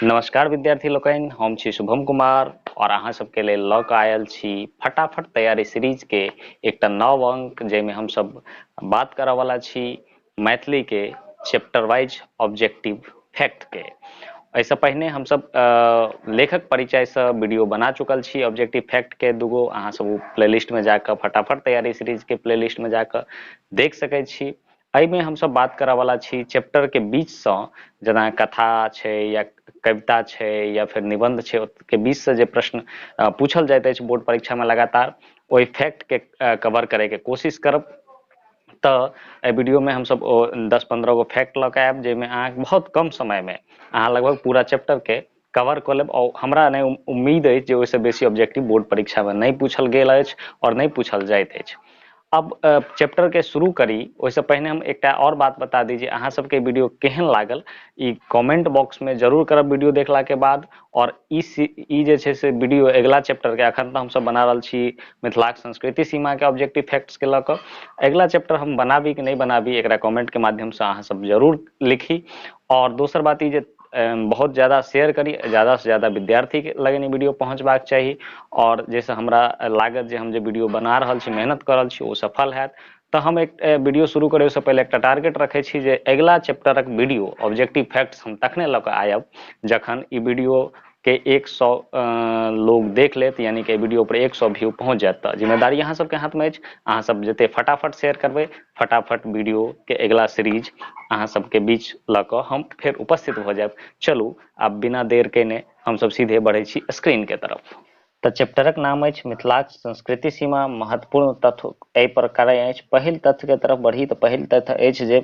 नमस्कार विद्यार्थी लोकनि, हम छी शुभम कुमार और अहाँ सबके लेल लऽ कऽ आयल छी फटाफट तैयारी सीरीज के एकटा नव अंक, जाहिमे हमसब बात करऽ वाला छी मैथिली के चैप्टर वाइज ऑब्जेक्टिव फैक्ट के। एहिसँ पहिने हमसब लेखक परिचयसँ वीडियो बना चुकल छी ऑब्जेक्टिव फैक्ट के दूगो, अहाँ सब ओ प्लेलिस्ट में जाकऽ फटाफट तैयारी सीरीज के प्लेलिस्ट में जाकऽ देख सकै छी। एहिमे हमसब बात करऽ वाला छी चैप्टर के बीचसँ, जेना कथा छै या कविता छै या फेर निबंध छै, के बीचसँ जे प्रश्न पूछल जाइत अछि बोर्ड परीक्षामे लगातार, ओहि फैक्ट के कवर करैके कोशिश करब। तऽ एहि वीडियोमे हमसब ओ 10-15 गो फैक्ट लऽ कऽ आयब, जाहिमे अहाँ बहुत कम समयमे अहाँ लगभग पूरा चैप्टरके कवर कऽ लेब। और हमरा नहि उम्मीद अछि जे ओहिसँ बेसी ऑब्जेक्टिव बोर्ड परीक्षामे नहि पूछल गेल अछि आओर नहि पूछल जाइत अछि। अब चैप्टर के शुरू करी ओहिसँ पहिने हम एकटा और बात बता दी जे अहाँ सबके वीडियो केहन लागल ई कमेंट बॉक्स में जरूर करब वीडियो देखला के बाद। और ई जे छै से वीडियो अगिला चैप्टर के, अखन तऽ हमसब बना रहल छी मिथिलाक संस्कृति सीमा के ऑब्जेक्टिव फैक्ट्स के लऽ कऽ, अगिला चैप्टर हम बनाबी कि नहि बनाबी एकरा कमेंट के माध्यम से अहाँ सब जरूर लिखी। और दोसर बात ई जे बहुत ज़्यादा शेयर करी, ज़्यादा से ज़्यादा विद्यार्थी के लगन ई वीडियो पहुँचबाक चाही, और जाहिसँ हमरा लागत जे हम जे वीडियो बना रहल छी, मेहनत कऽ रहल छी, ओ सफल हैत। तऽ हम एक वीडियो शुरू करैसँ पहिले एकटा टारगेट रखै छी जे अगिला चैप्टरक वीडियो ऑब्जेक्टिव फैक्ट्स हम तखने लऽ कऽ आयब जखन ई वीडियो के 100 लोग देख लेत, यानी कि वीडियो पर 100 व्यू पहुँच जायत। तऽ जिम्मेदारी अहाँ सबके हाथमे अछि, अहाँ सब जते फटाफट शेयर करबै फटाफट वीडियो के अगिला सीरीज अहाँ सबके बीच लऽ कऽ हम फेर उपस्थित भऽ जायब। चलू आब बिना देर केने हमसब सीधे बढ़ै छी स्क्रीन के तरफ। तऽ चैप्टरक नाम अछि मिथिलाक संस्कृति सीमा, महत्वपूर्ण तथ्य एहि पर करै अछि। पहिल तथ्य के तरफ बढ़ी तऽ पहिल तथ्य अछि जे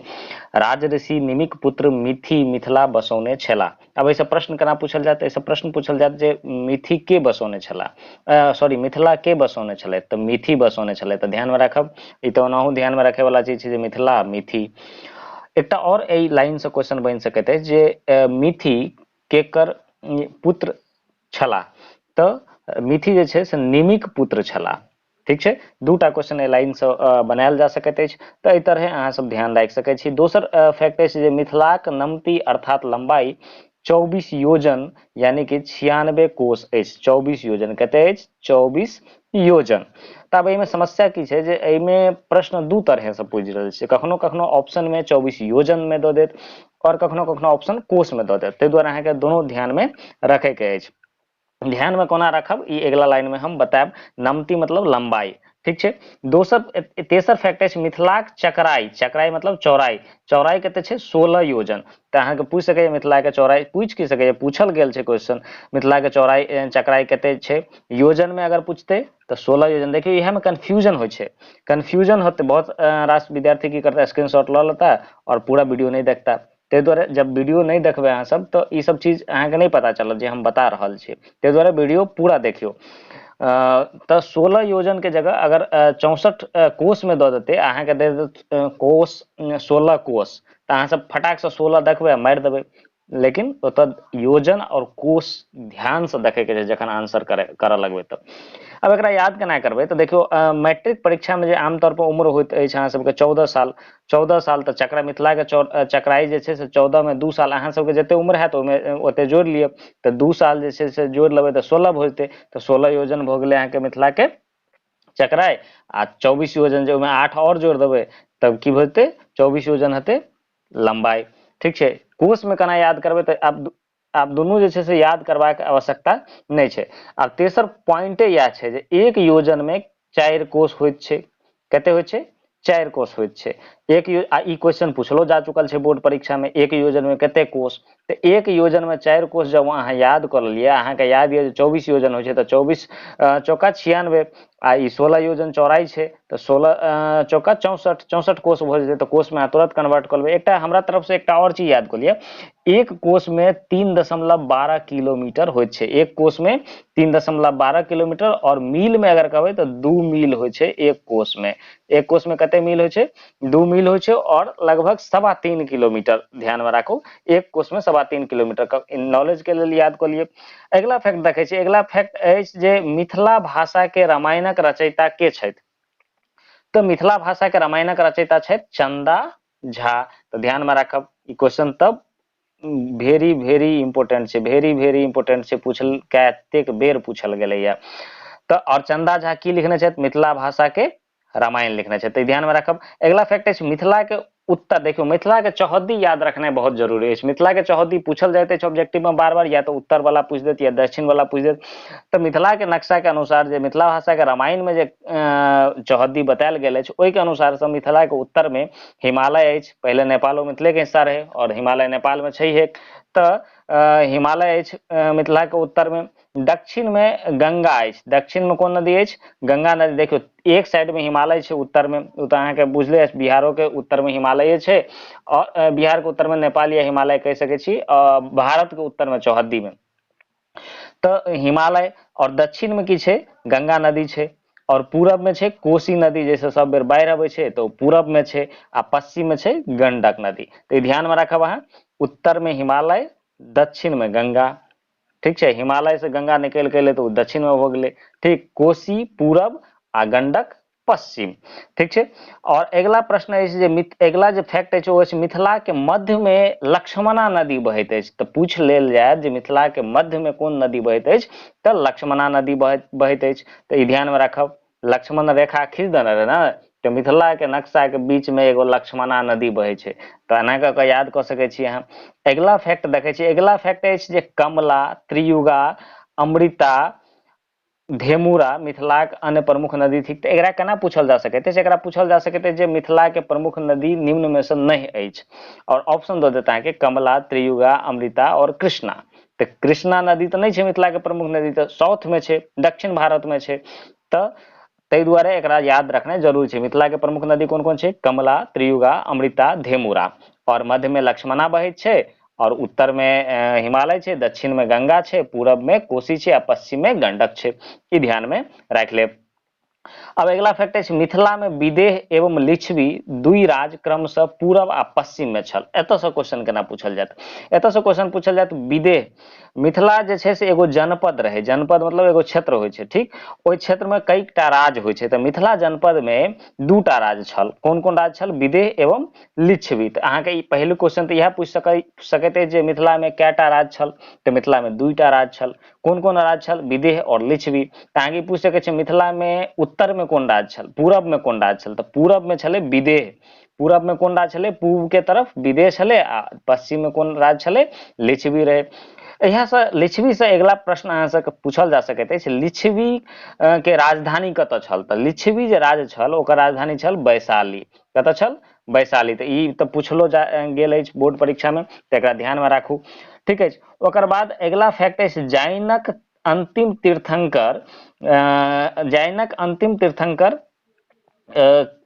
राजऋषि निमिक पुत्र मिथि मिथिला बसौने छलाह। आब एहिसँ प्रश्न केना पूछल जायत? एहिसँ प्रश्न पूछल जायत जे मिथि के बसौने छलाह, सॉरी मिथिला के बसौने छलै, तऽ मिथि बसौने छलै। तऽ ध्यानमे राखब, ई तऽ ओनाहु ध्यानमे रखै वाला चीज छै जे मिथिला मिथि। एकटा और एहि लाइनसँ क्वेश्चन बनि सकैत अछि जे मिथि केकर पुत्र छलाह, तऽ मिथि जे छै से निमिक पुत्र छलाह। ठीक छै, दूटा क्वेश्चन एहि लाइनसँ बनायल जा सकैत अछि, तऽ एहि तरहे अहाँ सब ध्यान राखि सकै छी। दोसर फैक्ट अछि जे मिथिलाक नमती अर्थात लंबाई 24 योजन यानी कि 96 कोस अछि। 24 योजन कते अछि? 24 योजन। तऽ आब एहिमे समस्या की छै जे एहिमे प्रश्न दू तरहे से पूछि रहल छै। कखनो कखनो ऑप्शन में 24 योजन में दऽ देत और कखनो कखनो ऑप्शन कोस में दऽ देत, ताहि दुआरे अहाँके दोनो ध्यान में रखैके अछि। ध्यान में कोना रखब ई अगिला लाइन में हम बतायब। नमती मतलब लंबाई, ठीक छै। दोसर तेसर फैक्ट अछि मिथिलाक चकराई, चकराई मतलब चौड़ाई, चौड़ाई कते छै? 16 योजन। तऽ अहाँके पूछि सकैए मिथिलाके चौड़ाई, पूछि की सकैए, पूछल गेल छै क्वेश्चन, मिथिलाके चौड़ाई चकराई कते छै योजन में अगर पूछते तऽ 16 योजन। देखियौ इएह में कन्फ्यूजन होइ छै, कन्फ्यूजन होते बहुत रास विद्यार्थी की करता, स्क्रीनशॉट लऽ लेता और पूरा वीडियो नहीं देखता। ताहि दुआरे जब वीडियो नहीं देखबै अहाँ सब तऽ ई सब चीज अहाँके नहीं पता चलत जे हम बता रहल छी, ताहि दुआरे वीडियो पूरा देखियौ। तऽ 16 योजन के जगह अगर 64 कोस में दऽ देतै, अहाँके दे देत कोस 16 कोस, तऽ अहाँ सब फटाक से 16 देखबै आ मारि देबै, लेकिन ओतऽ योजन और कोस ध्यान से देखैके छै जखन आंसर करऽ लगबै। तऽ आब एकरा याद केना करबै? तऽ देखियौ मैट्रिक परीक्षा में जे आमतौर पर उम्र होइत अछि अहाँ सबके 14 साल, 14 साल तऽ चकरा मिथिला के चकराई जे छै से 14 में 2 साल अहाँ सबके जते उम्र हैत ओहिमे ओते जोड़ि लिअ, तऽ 2 साल जे छै से जोड़ि लेबै तऽ 16 भऽ जेतै, तऽ 16 योजन भऽ गेलै अहाँके मिथिला के चकराई, आ 24 योजन जे ओहिमे 8 और जोड़ि देबै तब की भऽ जेतै? 24 योजन हेतै लंबाई। ठीक छै, कोस में केना याद करबै? तऽ आब दुनू जे छै से याद करबाक आवश्यकता नहि छै। आब तेसर पॉइंटे इएह छै जे एक योजन में 4 कोस होइत छै। कते होइ छै? 4 कोस होइत छै। एक आ ई क्वेश्चन पूछलो जा चुकल छै बोर्ड परीक्षा में, एक योजन में कते कोस? तऽ एक योजन में 4 कोस जब अहाँ याद कऽ लेलियै, अहाँके याद यऽ जे 24 योजन होइ छै तऽ 24 चौका 96, आ ई 16 योजन चौड़ाई छै तऽ 16 चौका 64, 64 कोस भऽ जेतै, तऽ कोस में अहाँ तुरंत कन्वर्ट कऽ लेबै। एकटा हमरा तरफ से एकटा और चीज याद कऽ लिअ, एक कोस में 3.12 किलोमीटर होइत छै। एक कोस में 3.12 किलोमीटर, और मील में अगर कहबै तऽ 2 मील होइ छै एक कोस में। एक कोस में कते मील होइ छै? 2 मील होइ छै, और लगभग 3.25 किलोमीटर। ध्यान में राखू, एक कोस में 3.25 किलोमीटर का नॉलेज के लेल याद कऽ लिअ। अगिला फैक्ट देखै छी। अगिला फैक्ट अछि जे मिथिला भाषा के रामायणक रचयिता के छथि? तऽ मिथिला भाषा के रामायणक रचयिता छथि चंदा झा। तऽ ध्यान में राखब, ई क्वेश्चन तब भेरी भेरी इम्पोर्टेंट छै, भेरी भेरी इम्पोर्टेंट छै, पूछल कतेक बेर पूछल गेलैया। तऽ आओर चंदा झा की लिखने छथि? मिथिला भाषा के रामायण लिखने छथि, तऽ ध्यान में राखब। अगिला फैक्ट अछि मिथिला के उत्तर। देखियौ मिथिला के चौहद्दी याद रखनाइ बहुत जरूरी अछि। मिथिला के चौहद्दी पूछल जाइत अछि ऑब्जेक्टिव में बार बार, या तऽ उत्तर वाला पूछि देत या दक्षिण वाला पूछि देत। तऽ मिथिला के नक्शा के अनुसार जे मिथिला भाषा के रामायण में जे चौहद्दी बतायल गेल अछि ओहि के अनुसार से मिथिला के उत्तर में हिमालय अछि। पहिले नेपालो मिथिले के हिस्सा रहे और हिमालय नेपाल में छैहे, तऽ हिमालय अछि मिथिला के उत्तर में। दक्षिण में गंगा अछि। दक्षिण में कोन नदी अछि? गंगा नदी। देखियौ एक साइड में हिमालय छै उत्तर में, ओ तऽ अहाँके बुझले अछि, बिहारो के उत्तर में हिमालये छै, और बिहार के उत्तर में नेपाल या हिमालय कहि सकै छी, भारत के उत्तर में चौहद्दी में तऽ हिमालय, और दक्षिण में की छै? गंगा नदी छै, और पूरब में छै कोसी नदी, जैसे सब बेर बाढ़ि अबै छै तऽ ओ पूरब में छै, आ पश्चिम में छै गंडक नदी। तऽ ध्यान में राखब अहाँ, उत्तर में हिमालय, दक्षिण में गंगा, ठीक छै। हिमालय से गंगा निकलि के एलै तऽ ओ दक्षिण में भऽ गेलै, ठीक। कोसी पूरब आ गंडक पश्चिम, ठीक छै। और अगिला प्रश्न अछि जे अगिला जे फैक्ट अछि ओ अछि मिथिला के मध्य में लक्ष्मणा नदी बहैत अछि। तऽ पूछि लेल जायत जे मिथिला के मध्य में कोन नदी बहैत अछि, तऽ लक्ष्मणा नदी बहैत अछि। तऽ ई ध्यान में राखब, लक्ष्मण रेखा खींच देने रहे ने, तऽ मिथिला के नक्शा के बीच में एगो लक्ष्मणा नदी बहै छै, तऽ एना कऽ कऽ याद कऽ सकै छी अहाँ। अगिला फैक्ट देखै छी, अगिला फैक्ट अछि जे कमला, त्रियुगा, अमृता, धेमुरा मिथिलाक अन्य प्रमुख नदी थिक। तऽ एकरा केना पूछल जा सकैत अछि? एकरा पूछल जा सकैत अछि जे मिथिला के प्रमुख नदी निम्न में से नहि अछि, और ऑप्शन दऽ देत अहाँके कमला, त्रियुगा, अमृता और कृष्णा। तऽ कृष्णा नदी तऽ नहि छै मिथिला के प्रमुख नदी, तऽ साउथ में छै, दक्षिण भारत में छै, तऽ ताहि दुआरे एकरा याद रखनाइ जरूरी छै। मिथिला के प्रमुख नदी कोन कोन छै? कमला, त्रियुगा, अमृता, धेमुरा, और मध्य में लक्ष्मणा बहैत छै, और उत्तर में हिमालय छै, दक्षिण में गंगा छै, पूरब में कोसी छै, आ पश्चिम में गंडक छै। ई ध्यान में राखि लेब। अब अगिला फैक्ट अछि मिथिला में विदेह एवं लिच्छवी दुई राज क्रमशः पूरब आ पश्चिम में छल। एतऽ से क्वेश्चन केना पूछल जायत? एतऽ से क्वेश्चन पूछल जायत विदेह, मिथिला जे छै से एगो जनपद रहे, जनपद मतलब एगो क्षेत्र होइ छै, ठीक। ओहि क्षेत्र में कईटा राज होइ छै, तऽ मिथिला जनपद में दूटा राज छल। कोन कोन राज छल? विदेह एवं लिच्छवी। तऽ अहाँके ई पहिल क्वेश्चन तऽ इएह पूछि सकैत अछि जे मिथिला में कएटा राज छल, तऽ मिथिला में दूटा राज छल। कोन कोन राज छल? विदेह और लिच्छवी। तऽ अहाँके पूछि सकै छै मिथिला में उत्तर में कोन राज छल, पूरब में कोन राज छल, तऽ पूरब में छलै विदेह। पूरब में कोन राज छलै? पूब के तरफ विदेह छलै, आ पश्चिम में कोन राज छलै? लिच्छवी रहे। इएह से लिच्छवी से अगिला प्रश्न अहाँ सबके पूछल जा सकैत अछि, लिच्छवी के राजधानी कतऽ छल? तऽ लिच्छवी जे राज छल ओकर राजधानी छल वैशाली। कतऽ छल? वैशाली। तऽ ई तऽ पूछलो जा गेल अछि बोर्ड परीक्षा में, तऽ एकरा ध्यान में राखू, ठीक अछि। ओकर बाद अगिला फैक्ट अछि जैनक अंतिम तीर्थंकर, जैनक अंतिम तीर्थंकर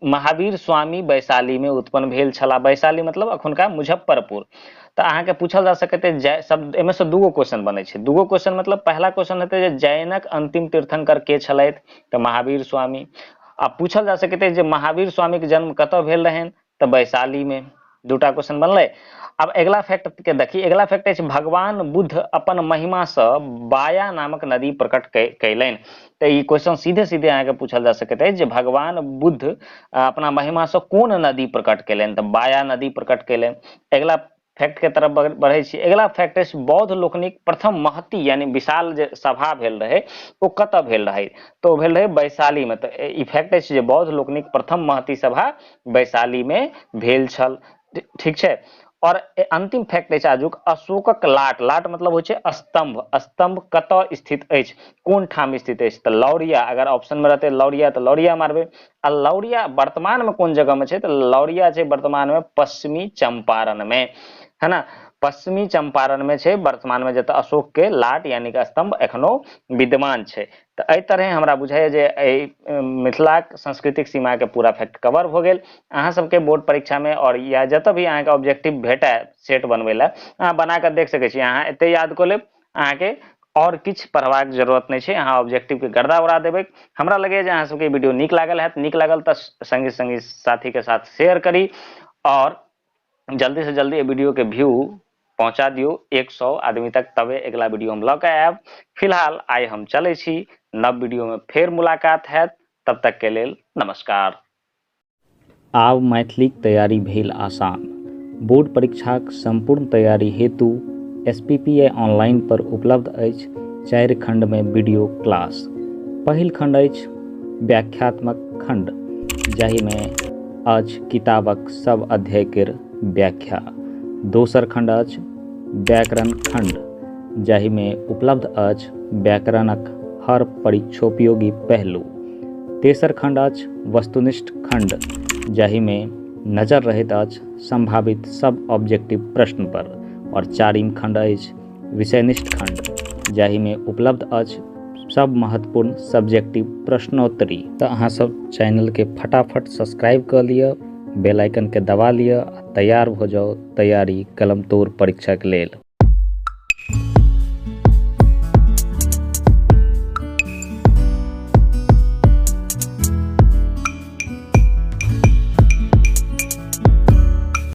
महावीर स्वामी वैशाली में उत्पन्न भेल छलाह। वैशाली मतलब अखुनका मुजफ्फरपुर। तऽ अहाँके पूछल जा सकैत अछि जै शब्द, एहिमे से दूगो क्वेश्चन बनै छै। दूगो क्वेश्चन मतलब पहला क्वेश्चन हेतै जे जैनक अंतिम तीर्थंकर के छलथि, तऽ महावीर स्वामी। आ पूछल जा सकैत अछि जे महावीर स्वामी के जन्म कतऽ भेल रहनि, तऽ वैशाली में। दूटा क्वेश्चन बनलै। अब अगिला फैक्ट के देखी। अगिला फैक्ट अछि भगवान बुद्ध अपन महिमा से बाया नामक नदी प्रकट कयलनि। तऽ ई क्वेश्चन सीधे सीधे अहाँके पूछल जा सकैत अछि जे भगवान बुद्ध अपना महिमा से कोन नदी प्रकट कयलनि, तऽ बाया नदी प्रकट कयलनि। अगिला फैक्ट के तरफ बढ़ै छी। अगिला फैक्ट अछि बौद्ध लोकनिक प्रथम महती यानी विशाल जे सभा भेल रहै ओ कतऽ भेल रहै, तऽ ओ भेल रहै वैशाली में। तऽ ई फैक्ट अछि जे बौद्ध लोकनिक प्रथम महती सभा वैशाली में भेल छल, ठीक छै। और अंतिम फैक्ट अछि आजुक अशोकक लाट, लाट मतलब होइ छै स्तंभ, स्तंभ कतऽ स्थित अछि, कोन ठाम स्थित अछि, तऽ लौरिया। अगर ऑप्शन में रहतै लौरिया तऽ लौरिया मारबै। आ लौरिया वर्तमान में कोन जगह में छै, तऽ लौरिया छै वर्तमान में पश्चिमी चंपारण में, है ना। पश्चिमी चंपारण में छै वर्तमान में, जतऽ अशोक के लाट यानी कि स्तंभ एखनो विद्यमान छै। तऽ एहि तरहे हमरा बुझाइए जे एहि मिथिलाक सांस्कृतिक सीमा के पूरा फैक्ट कवर भऽ गेल। अहाँ सबके बोर्ड परीक्षा में और या जतऽ भी अहाँके ऑब्जेक्टिव भेटय सेट बनबै लए, अहाँ बना कऽ देख सकै छी। अहाँ एते याद कऽ लेब, अहाँके और किछु पढ़बाक जरूरत नहि छै, अहाँ ऑब्जेक्टिव के गर्दा उड़ा देबै। हमरा लगैए जे अहाँ सबके वीडियो नीक लागल हैत। नीक लागल तऽ संगी संगी साथी के साथ शेयर करी और जल्दी से जल्दी वीडियो के व्यू पहुंचा दियौ 100 आदमी तक, तबे अगला वीडियो हम लऽ के आयब। फिलहाल आइ हम चलै छी, नव वीडियो में फेर मुलाकात हैत, तब तक के लेल नमस्कार। आब मैथिलीक तैयारी भेल आसान। बोर्ड परीक्षाक सम्पूर्ण तैयारी हेतु SPPI online पर उपलब्ध अछि 4 खंडमे वीडियो क्लास। पहिल खंड अछि व्याख्यात्मक खंड, जाहिमे अछि किताबक सब अध्याय केर व्याख्या। दोसर खंड अछि व्याकरण खंड, जाहिमे उपलब्ध अछि व्याकरणक हर परीक्षोपयोगी पहलू। तेसर खंड अछि वस्तुनिष्ठ खंड, जाहिमे नजर रहैत अछि संभावित सब ऑब्जेक्टिव प्रश्न पर। और चारिम खंड अछि विषयनिष्ठ खंड, जाहिमे उपलब्ध अछि सब महत्वपूर्ण सब्जेक्टिव प्रश्नोत्तरी। तऽ अहाँ सब चैनलके फटाफट सब्सक्राइब कऽ लिअ, बेल आइकनके दबा लिअ आ तैयार भऽ जाउ तैयारी कलम तोड़ परीक्षाके लेल।